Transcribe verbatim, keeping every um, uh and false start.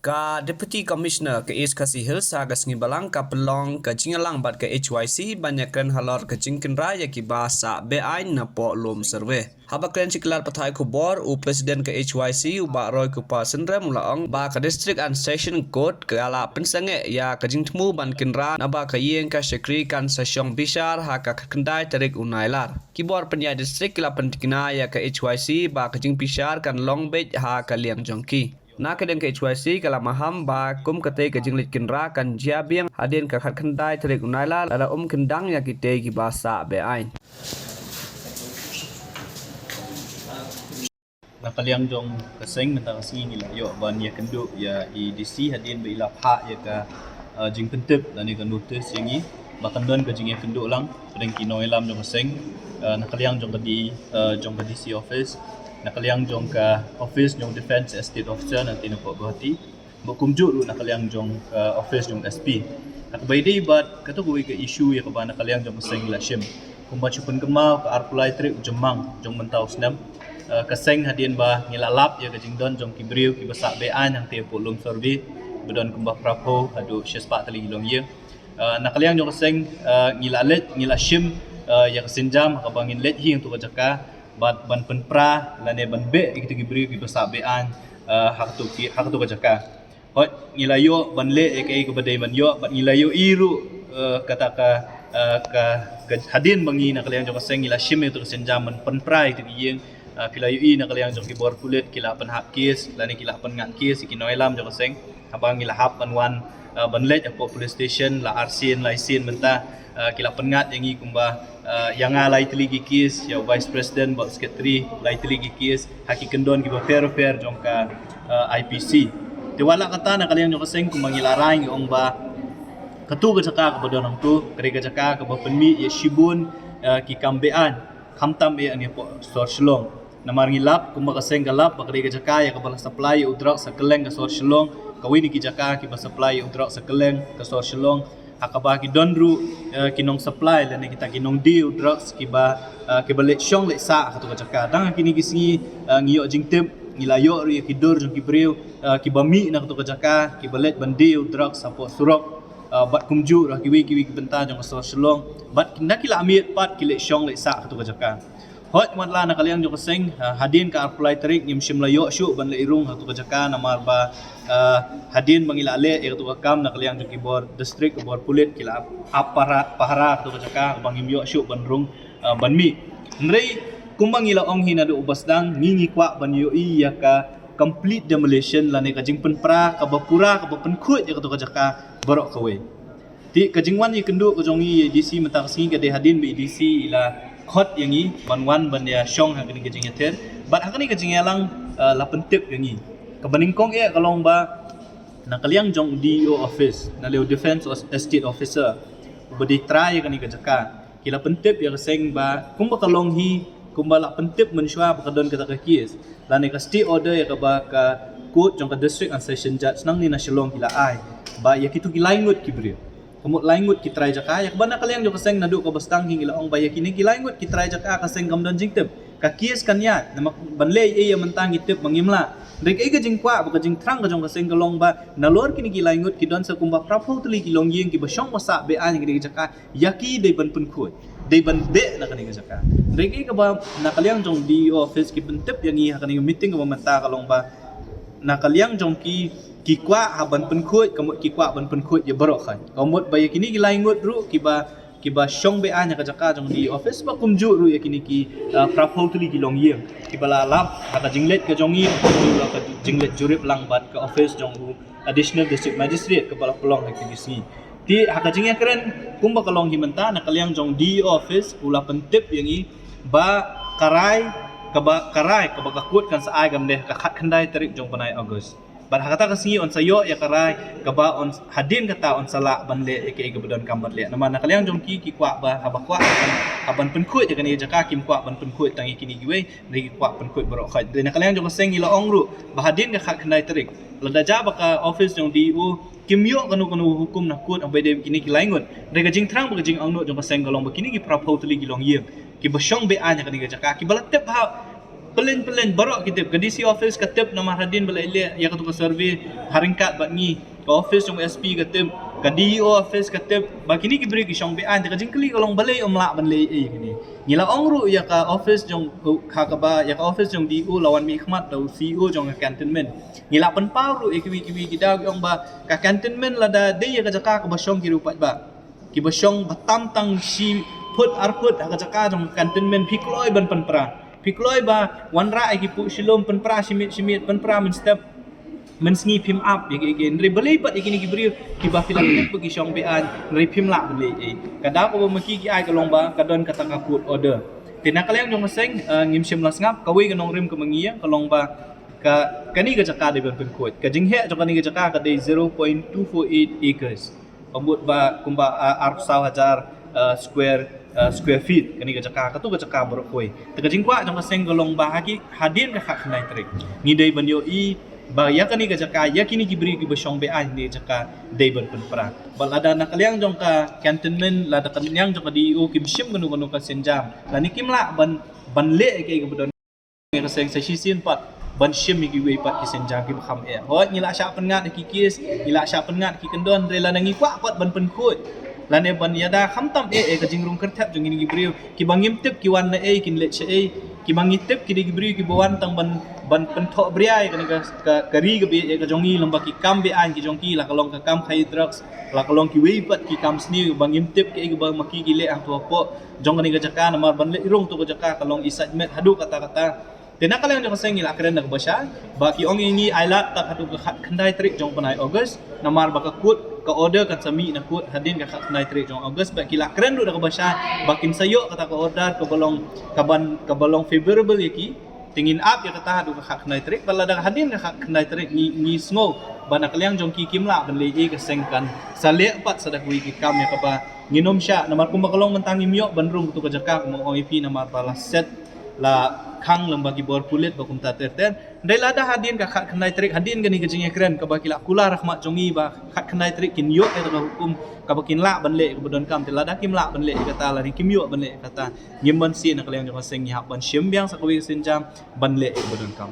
Ka Deputy Commissioner ka East Khasi Hills ha ka sngi Balang ka pynlong ka jingïalang bad ka H Y C ban ïakren halor ka jingkynra ïa kiba sah be-aiñ napoh Lum Survey. Haba kren sha ki lad pathai khubor, u President ka H Y C u Bah Roy Kupar Synrem u la ong ba ka District and Session Court ka la pynsangeh ïa ka jingthmu ban kynra naba ka ïing ka shakri kan sa shong bishar ha ka khyndai tarik u Nailar. Ki bor pynïaid district ki la pyntikna ïa ka H Y C ba ka jingbishar kan long beit ha ka liang jong ki. Na ka liang ka H Y C ka la maham ba kum katei ka jingleit kynra kan jia biang hadien ka khatkhyndai tarik u Nailar lada um kyndang ïa kitei kiba sah be-aiñ. Na ka liang jong ka seng mynta ka sngi ngi la ïoh ban ïakynduh ïa i D C hadien ba i la phah ïa ka, uh, jingpyntip lane ka notice ïa ngi ba kan don ka jingïakynduh lang pdeng ki nongïalam jong ka seng, uh, na ka liang jong ka D, uh, jong ka D C office, na ka liang jong ka office jong Defence Estate Officer na tei napoh Guwahati. Bad kumjuh ruh na ka liang jong, uh, office jong S P. Ha kaba ïadei bad kato kawei ka issue ïa kaba na ka liang jong ka seng la shim. Kumba shu pynkynmaw ka arphew lai tarik u Jymmang jong mynta u snem. Uh, ka seng hadien ba ngi la lap ïa ka jingdon jong ki briew kiba sah be-aiñ hangtei hapoh Lum Survey ba don kumba phraphew haduh shispah tylli ki longïing. Uh, na ka liang jong ka seng, uh, ngi la leit, ngi la shim, uh, ïa ka sienjam ha kaba ngin leit hi hangto ka jaka bad ban pynpra lane ban beh ïa kito ki briew kiba sah be-aiñ, uh, ha kato ki, ha kato ka jaka. Hooid, ngi la ïoh ban leh ïa kaei kaba dei ban ïoh bad ngi la ïohi ruh, eh, kata ka, eh, ka, ka hadien ba ngi na ka liang jong ka seng ngi la shim ïa kato ka sienjam ban pynpra ïa kato ka ïing. Eh, phi la ïohi na ka liang jong ki bor pulit ki la pynhap kes lane ki la pynngat kes ïa ki nongïalam jong ka seng. Haba ngi la hap ban wan, eh, ban leit hapoh police station la arsien laisien mynta, eh, ki la pynngat ïa ngi kumba, eh, ïa nga lai tylli ki kes, ïa u Vice President bad u Secretary lai tylli ki kes ha ki kyndon kiba pher bapher jong ka, eh, I P C. Te wat la katta na ka liang jong ka seng kumba ngi la raiñ ngi ong ba kato ka jaka kaba don hangto ka dei ka jaka kaba pynmih ïa shibun, eh, ki kam be-aiñ khamtam eh hangne hapoh sor Shillong. Namar ngi lap kumba ka seng ka lap ba ka dei ka jaka ïa kaba la supply ïa u drugs ha kylleng ka sor Shillong, kawei na ki jaka kiba supply ïa u drugs ha kylleng ka sor Shillong. Ha kaba ki don ruh, eh, ki nong supply lane kita ki nong die u drugs kiba, eh, kiba leit shong leit sah ha kato ka jaka. Tang ha kine ki sngi, eh, ngi ïoh jingtip, ngi la ïoh ruh ïa ki dur jong ki briew, eh, kiba mih na kato ka jaka kiba leit ban die u drugs hapoh surok, eh, bad kumjuh ruh ha kiwei kiwei ki bynta jong ka sor Shillong. Bad na ki la miet pat ki leit shong leit sah ha kato ka jaka. Hooid, wat la na ka liang jong ka seng, ha, hadien ka arphew lai tarik ngim shym la ïoh shuh ban leit rung ha kato ka jaka namar ba, ah, hadien ba ngi la leh ïa kato ka kam na ka liang jong ki bor district, ki bor pulit ki la ap pahara, pahara ha kato ka jaka ba ngim ïoh shuh ban rung, ah, ban mih. Hynrei kumba ngi la ong hi naduh uba sdang ngi ngi kwah ban ïohi ïa ka complete demolition lane ka jingpynpra kaba pura kaba pynkhuid ïa kato ka jaka baroh kawei. Te ka jingwan ïakynduh ka jong ngi ïa i D C mynta ka sngi ka dei hadien ba i D C i la khot ïa ngi ban wan ban ïa shong ha kane ka jingïater bad ha kane ka jingïalang, eh, la pyntip ïa ngi. Kaba nyngkong eh ka long ba na ka liang jong D E O office, na liang u Defence Os-, Estate Officer uba dei trai ïa kane ka jaka, ki la pyntip ïa ka seng ba kumba ka long hi, kumba la pyntip mynshuwa ba ka don kata ka case lane ka stay order ïa kaba ka court jong ka District and Session Judge nangne na Shillong ki la ai ba ïa kito ki lai ngut ki briew, ka mut lai ngut ki trai jaka, ïa kaba na ka liang jong ka seng naduh kaba sdang hi ngi la ong ba ïa kine ki lai ngut ki trai jaka ka seng kam don jingtip. Ka case kan ïaid, namar ban leh ei ei ïa mynta ngi tip ba ngim lah. Hynrei kaei ka jingkwah bad ka jingthrang ka jong ka seng ka long ba nalor kine ki lai ngut ki don sa kumba phraphew tylli ki longïing kiba shong ba sah be-aiñ ha kine ki jaka, ïa ki dei ban pynkhuid, dei ban beh na kane ka jaka. Hynrei kaei kaba na ka liang jong D E O office ki pyntip ïa ngi ha kane ka meeting kaba mynta ka long ba na ka liang jong ki, ki kwah ha ban pynkhuid, ka mut ki kwah ban pynkhuid ïa baroh khaiñ. Ka mut ba ïa kine ki lai ngut ruh kiba, kiba shong be-aiñ ha ka jaka jong D E O office bad kumjuh ruh ïa kine ki, ah, phraphew tylli ki longïing kiba la lap ha ka jingleit ka jong ngi, kumjuh ruh ha ka jingleit jurip lang bad ka office jong u Additional District Magistrate kaba la pynlong ha kine ki sngi. Te ha ka jingïakren kumba ka long hi mynta na ka liang jong D E O office u la pyntip ïa ngi ba ka rai kaba, ka rai kaba ka court kan sa ai kam dei ha ka khatkhyndai tarik jong bnai August. Bad ha kata ka sngi yn sa ïoh ïa ka rai kaba yn, hadien kata yn sa lah ban leh ïa kaei kaba donkam ban leh. Namar na ka liang jong ki ki kwah ba haba kwah ban, ha ban pynkhuid ïa kane ka jaka kim kwah ban pynkhuid tang ïa kine kiwei, hynrei ki kwah pynkhuid baroh khaiñ. Hynrei na ka liang jong ka seng ngi la ong ruh ba hadien ka khatkhyndai tarik lada jia ba ka office jong D E O kim ïoh kano kano hukum na court haba ïadei bad kine ki lai ngut, hynrei ka jingthrang bad ka jingangnud jong ka seng ka long ba kine ki phraphew tylli ki longïing kiba shong be-aiñ ha kane ka jaka kiba la tip ha Pyllein pyllein baroh ki tip, ka D C office ka tip namar hadien ba la leh ïa katu ka survey ha ryngkat bad ngi, ka office jong SP ka tip, ka DEO office ka tip ba kine ki briew ki shong beaiñ. Te ka jingkylli ka long balei ym lah ban leh ei kine. Ngi la ong ruh ïa ka office jong, ha kaba ïa ka office jong DEO la wan mihkhmat da u CEO jong ka cantonment. Ngi la pynpaw ruh ïa kiwei kiwei ki daw, ki ong ba ka cantonment lada dei ïa ka jaka kaba shong ki riewpaidbah, kiba shong ba tam tang shi phut ar phut ha ka jaka jong ka cantonment, phi kloi ban pynpra, phi kloi ba wanrah ïa ki puh shilum, pynpra shimiet shimiet, pynpra mynstep mynsngi, phim ap ïa ki, ïa ki. Hynrei balei pat ïa kine ki briew kiba phi la tip ba ki shong beaiñ, hynrei phim lah ban leh ei. Ka daw kaba ma ki ki ai ka long ba ka don kata ka court order. Te na ka liang jong ka seng, eh, ngim shym la sngap. Kawei ka nongrim kaba ngi ïeng ka long ba ka, kane ka jaka dei ban pynkhuid. Ka jingheh jong kane ka jaka ka dei zero point two four eight acres. Ka mut ba kumba, ah, arphew saw hajar, ah, square, ah, square feet kane ka jaka, katu ka jaka baroh kawei. Te ka jingkwah jong ka seng ka long ba ha ki, hadien ka khatkhyndai tarik ngi dei ban ïohi ba ïa kane ka jaka, ïa kine ki briew kiba shong beaiñ ha kane ka jaka dei ban pynpra. Bad lada na ka liang jong ka cantonment, lada ka liang jong ka DEO kim shim kano kano ka sienjam, lane kim lah ban, ban leh ïa kaei kaba don, ka seng sa shisien pat ban shim ïa kiwei pat ki sienjam kiba kham eh. Hooid, ngi la shah pynngat ïa ki case, ngi la shah pynngat ïa ki kyndon, hynrei lada ngi kwah pat ban pynkhuid lane ban ïada khamtam eh, eh, ka jingrung kyrthep jong kine ki briew, kiba ngim tip ki wan na ei, kin leit sha ei, kiba ngi tip ki dei ki briew kiba wan tang ban, ban pynthoh bria ïa kane ka, ka, ka ri kaba ïeit ka jong ngi, lyngba ki kam beaiñ ki jong ki, la ka long ka kam khaïi drugs, la ka long kiwei pat ki kam sniew ba ngim tip kiei kiba ma ki ki leh hangto hapoh jong kane ka jaka, namar ban leit rung tu ka jaka ka long i sait met haduh katta katta. Te na ka liang jong ka seng ngi la kren da kaba shai ba ki ong ïa ngi ai lad tang haduh ka khatkhyndai tarik jong u bnai August, namar ba ka court, ka order kan sa mih na court hadien ka khatkhyndai tarik jong August. Bad ki la kren ruh da kaba shai ba kin sa ïoh kata ka order kaba long, kaban, kaba long favorable ïa ki. Te ngin ap ïa kata haduh ka khatkhyndai tarik. Bad lada hadien ka khatkhyndai tarik ngi, ngi sngew ba na ka liang jong ki kim lah ban leh ei, ka seng kan sa leh pat sa da kawei ki kam ïa kaba ngin ym shah, namar kumba ka long mynta ngim ïoh ban rung katu ka jaka, kumba ong ïa phi, namar ba la set, la khang lyngba ki bor pulit bad kumta ter ter. Hynrei lada hadien ka khatkhyndai tarik, hadien kane ka jingïakren kaba ki la kular ha khmat jong ngi ba khatkhyndai tarik kin ïoh ïa ka hukum kaba kin lah ban leh kaba donkam, te lada kim lah ban leh ïa kata lane kim ïoh ban leh ïa kata, ngim banse na ka liang jong ka seng, ngi hap ban shim biang sa kawei ka sienjam ban leh ïa kaba donkam.